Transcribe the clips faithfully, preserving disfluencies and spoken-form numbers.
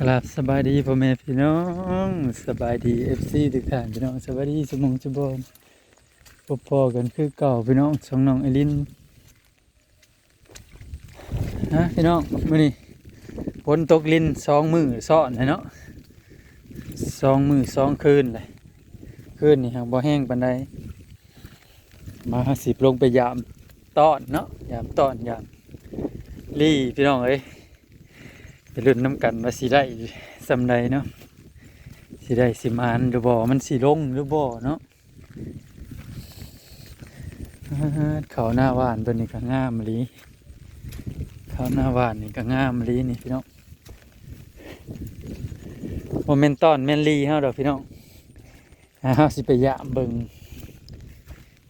กราบสบายดีพ่อแม่พี่น้อง สบายดีเอฟซีทุกท่านพี่น้อง สบายดีสมองสุบอน พบพ้อกันคือเก่าพี่น้อง ช่องน้องไอรินนะพี่น้อง มื้อนี้ฝนตกรินสองมื้อซ้อนเลยเนาะ สองมื้อสองคืนเลย คืนนี้หากบ่แห้งปานใด มาสิลงไปยามต้อนเนาะ ยามต้อนยามลี่พี่น้องเอ้ย ไปลุ้นนำกันว่าสิได้ส่ำใดเนาะ สิได้สิหมานหรือบ่ มันสิลงหรือบ่เนาะ อ่า เขาหน้าบ้านตัวนี้ก็งามอีหลี เขาหน้าบ้านนี่ก็งามอีหลีนี่พี่น้อง บ่แม่นต้อนแม่นลี่เฮาดอกพี่น้อง อ่า เฮาสิไปยามเบิ่ง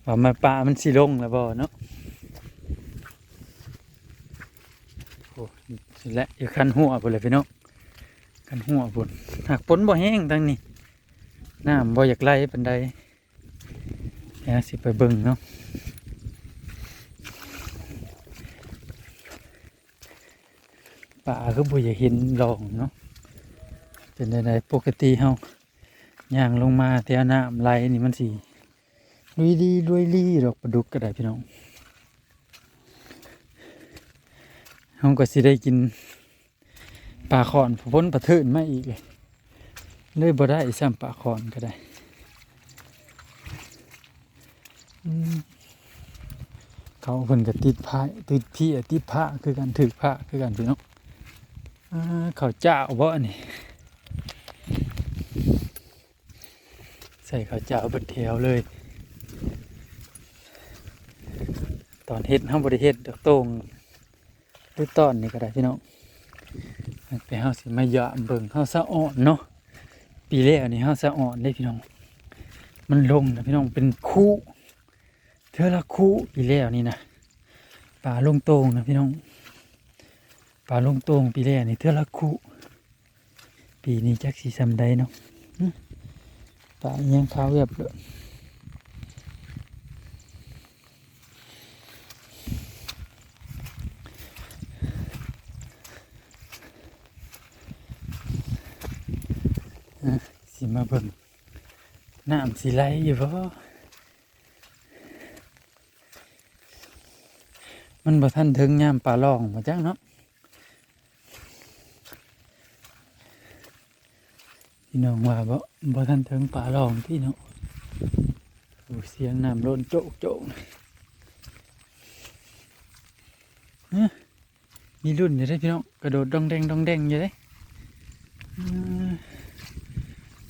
ว่ามัน ปลามันสิลงแล้วบ่เนาะ โอ้ และอยู่คันหัวพุ้นแหละพี่น้อง คันหัวพุ้น หากฝนบ่แห้งทางนี้ น้ำบ่อยากไหลปานใด เดี๋ยวสิไปเบิ่งเนาะ ปลาคือบ่อยากเห็นร่องเนาะ เป็นจั่งใด ปกติเฮาย่างลงมาแถวน้ำไหลนี่มันสิลุยลีลุยลีดอก ปลาดุกก็ได้พี่น้อง เฮาก็สิได้กินปลาข่อนพ้นปลาเทินมาอีกเลย เลยบ่ได้ซ้ำปลาข่อนก็ได้ อืม เขาเพิ่นก็ติดพระ ติดเพีย ติดพระคือกัน ถือพระคือกันพี่น้อง อ่า เขาเจ้าบ่อันนี้ ใส่เขาเจ้าเบิดแถวเลย ตอนเฮ็ดเฮาบ่ได้เฮ็ดดอกโต่ง หรือต้อนนี่ก็ได้พี่น้อง ไปเฮาสิมายามเบิ่ง เฮาสะออนเนาะ ปีแล้วนี่เฮาสะออนเด้พี่น้อง มันลงนะพี่น้อง เป็นคู่ เทื่อละคู่ปีแล้วนี่นะ ปลาลงโต่งนะพี่น้อง ปลาลงโต่งปีแล้วนี่เทื่อละคู่ ปีนี้จักสิส่ำใดเนาะ หึ ปลาอิหยังขาวแวบเลย อ่ะ สิมาเบิ่ง น้ำสิไหลอยู่บ่ มันบ่ทันถึงยามปลาล่องบ่จักเนาะ พี่น้องว่าบ่ บ่ทันถึงปลาล่องพี่น้อง โอ้ เสียงน้ำล้นโจ๊กโจ๊ก ฮะ มีลุ้นอยู่เด้พี่น้อง กระโดดดองแดงดองแดงอยู่เด้ อืม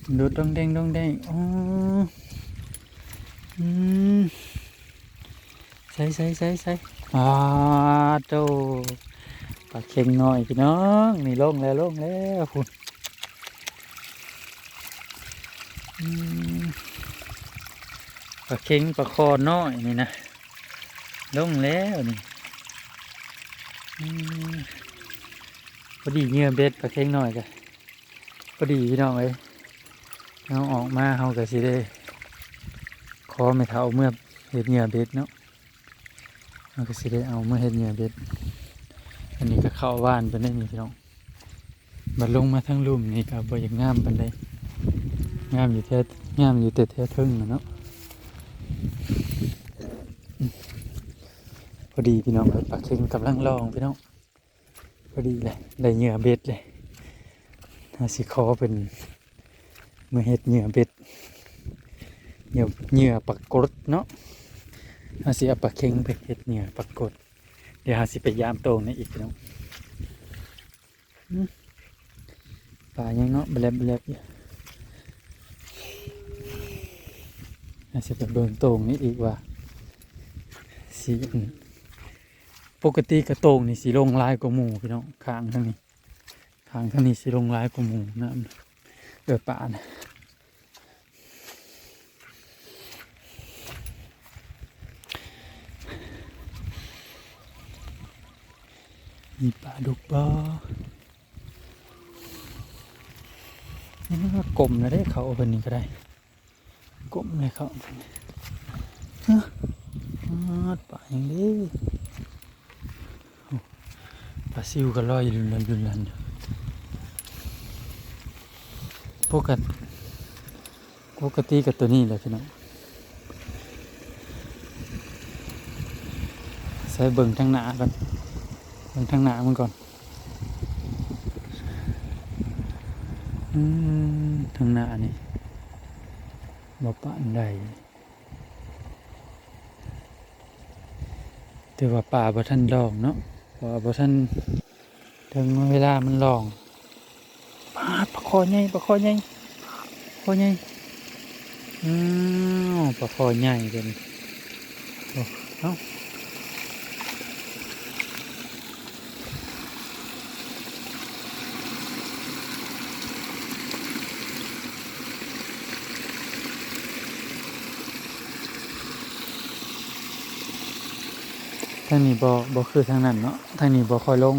กระโดดดองแดงดองแดง อ๋อ อืม ใส่ ใส่ ใส่ ใส่ อ่า โต ปลาเข็งน้อยพี่น้อง นี่ลงแล้ว ลงแล้วพุ้น อืม ปลาเข็งปลาคอน้อยนี่นะ ลงแล้วนี่ อืม พอดีเหยื่อเบ็ดปลาเข็งน้อยก็ พอดีพี่น้องเอ้ย เอาออกมาเฮาก็สิได้ ขอแม่เฒ่าเมือเฮ็ดเหยื่อเบ็ดเนาะ เฮาก็สิได้เอามาเฮ็ดเหยื่อเบ็ด อันนี้ก็เข้าบ้านไปได้นี่พี่น้อง บัดลงมาทางลุ่มนี่ก็บ่อยากงามปานใด งามอยู่แถว งามอยู่แต่แถวเทิงน่ะเนาะ พอดีพี่น้องเอ้ย ปลาเข็งกำลังลองพี่น้อง พอดีเลย ได้เหยื่อเบ็ดเลย เฮาสิขอเพิ่นมาเฮ็ดเหยื่อเบ็ด เหยื่อ เหยื่อปลากดเนาะ เฮาสิเอาปลาเข็งไปเฮ็ดเหยื่อปลากด เดี๋ยวเฮาสิไปยามโต่งนี่อีกพี่น้อง อืม ปลายังเนาะ แบลบแบลบอยู่ เฮาสิไปเบิ่งโต่งนี่อีกว่า สิ ปกติกะโต่งนี่สิลงหลายกว่าหมู่พี่น้อง ข้างทางนี้ ข้างทางนี้สิลงหลายกว่าหมู่น้ำ เออ ปลานะ มีปลาดุกบ่ นี่มันก็กลมแล้วเด้ เขาเอาเพิ่นนี่ก็ได้ กลมเลยเขาเอาเพิ่นนี่ ฮะ ปาดปลาอย่างนี้ โอ้ ปลาซิวก็ลอยอยู่ลุนลันลุนลันอยู่ ปกติ ปกติกับตัวนี้แหละพี่น้อง ใส่เบิ่งทางหน้าก่อน เบิ่งทางหน้ามันก่อน อืม ทางหน้านี่ บ่ปานใด แต่ว่าปลาบ่ทันลองเนาะ เพราะว่าบ่ทันถึงเวลามันลอง ปาด ปลาคอใหญ่ ปลาคอใหญ่ คอใหญ่ อ้าว ปลาคอใหญ่เด้อนี่ โอ้ เอ้า ทางนี้บ่ บ่คือทางนั้นเนาะ ทางนี้บ่ค่อยลง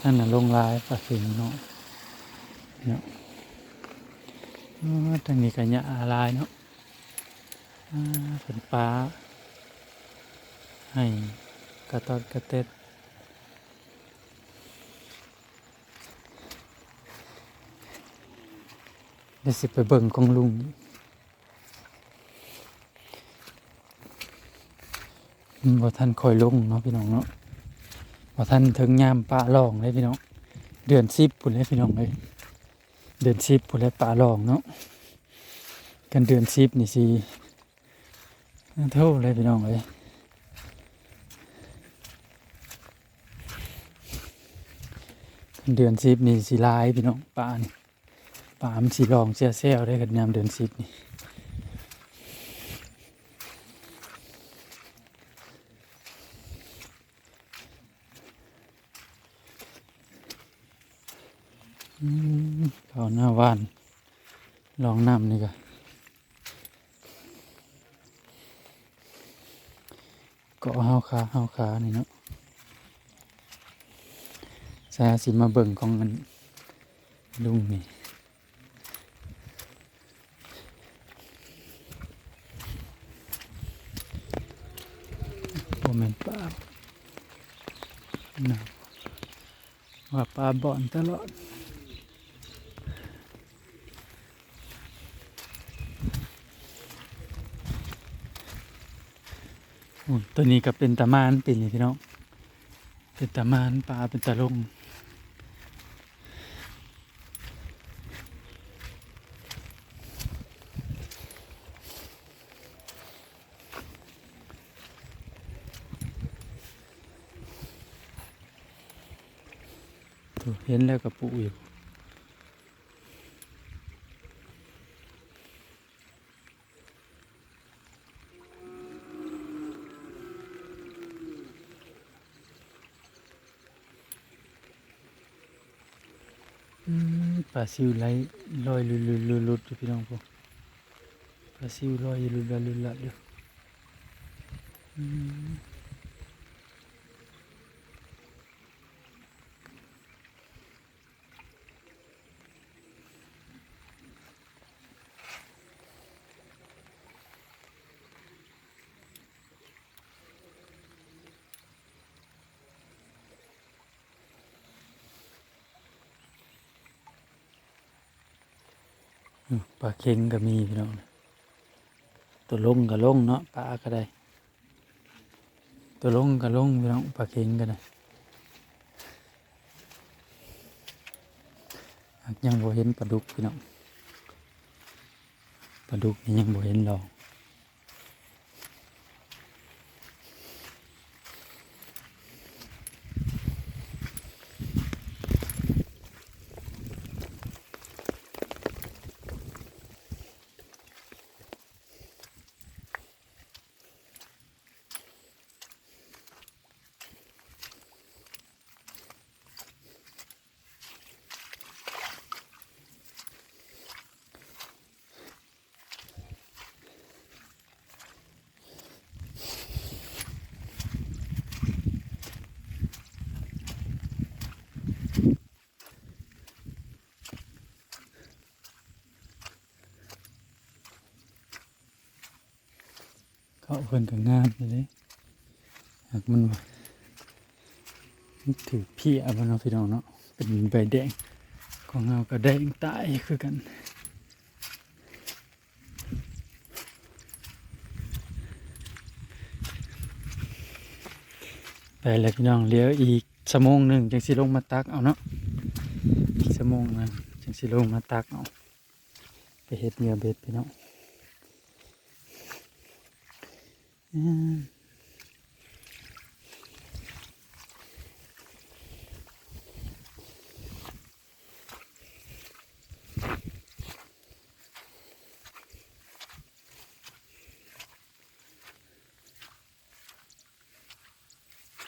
ทางนั้นลงหลาย ปลาเข็งน้อยเนาะ อ๋อ ทางนี้ก็หญ้าหลายเนาะ อ่า เพิ่นปาให้กระต๊อดกระแต๊ด เดี๋ยวสิไปเบิ่งของลุง มันบ่ทันค่อยลงเนาะพี่น้องเนาะ บ่ทันถึงยามปลาลองเลยพี่น้อง เดือนสิบพุ้นเลยพี่น้องเอ้ย เดือนสิบพุ้นเลยปลาลองเนาะ กันเดือนสิบนี่สิ โธ่เลยพี่น้องเอ้ย กันเดือนสิบนี่สิหลายพี่น้อง ปลานี่ ปลามันสิลองแซวๆ ได้กันยามเดือนสิบนี่ อืม เข้าหน้าบ้าน ลองน้ำนี่ก็ เกาะเฮาขา เฮาขานี่เนาะ สาสิมาเบิ่งของอันลุงนี่ บ่แม่นปลา นะ ว่าปลาบ่อนตลอด โอ้ย ตัวนี้ก็เป็นตาม่านปีนี้พี่น้อง เป็นตาม่านปลาเป็นตาลง โอ้ เห็นแล้วก็ปูอยู่ อืม ปลาซิวไหลลอยลุดๆๆๆ อยู่พี่น้องพวก ปลาซิวลอยอยู่ลุดๆๆ อยู่ อืม อืม ปลาเข็งก็มีพี่น้อง ตัวลงก็ลงเนาะ ปลาก็ได้ ตัวลงก็ลงพี่น้อง ปลาเข็งก็ได้ ยังบ่เห็นปลาดุกพี่น้อง ปลาดุกนี่ยังบ่เห็นลอง เขาเพิ่นก็งามอยู่เด้ หากมันว่า มันถือเพี้ยบ่เนาะพี่น้องเนาะ เป็นใบแดง ข ของเฮาก็แดงตายคือกัน ไปแล้วพี่น้อง เหลืออีกชั่วโมงหนึ่งจังสิลงมาตักเอาเนาะ อีกชั่วโมงหนึ่งจังสิลงมาตักเอา ไปเฮ็ดเหยื่อเบ็ดพี่น้อง อืม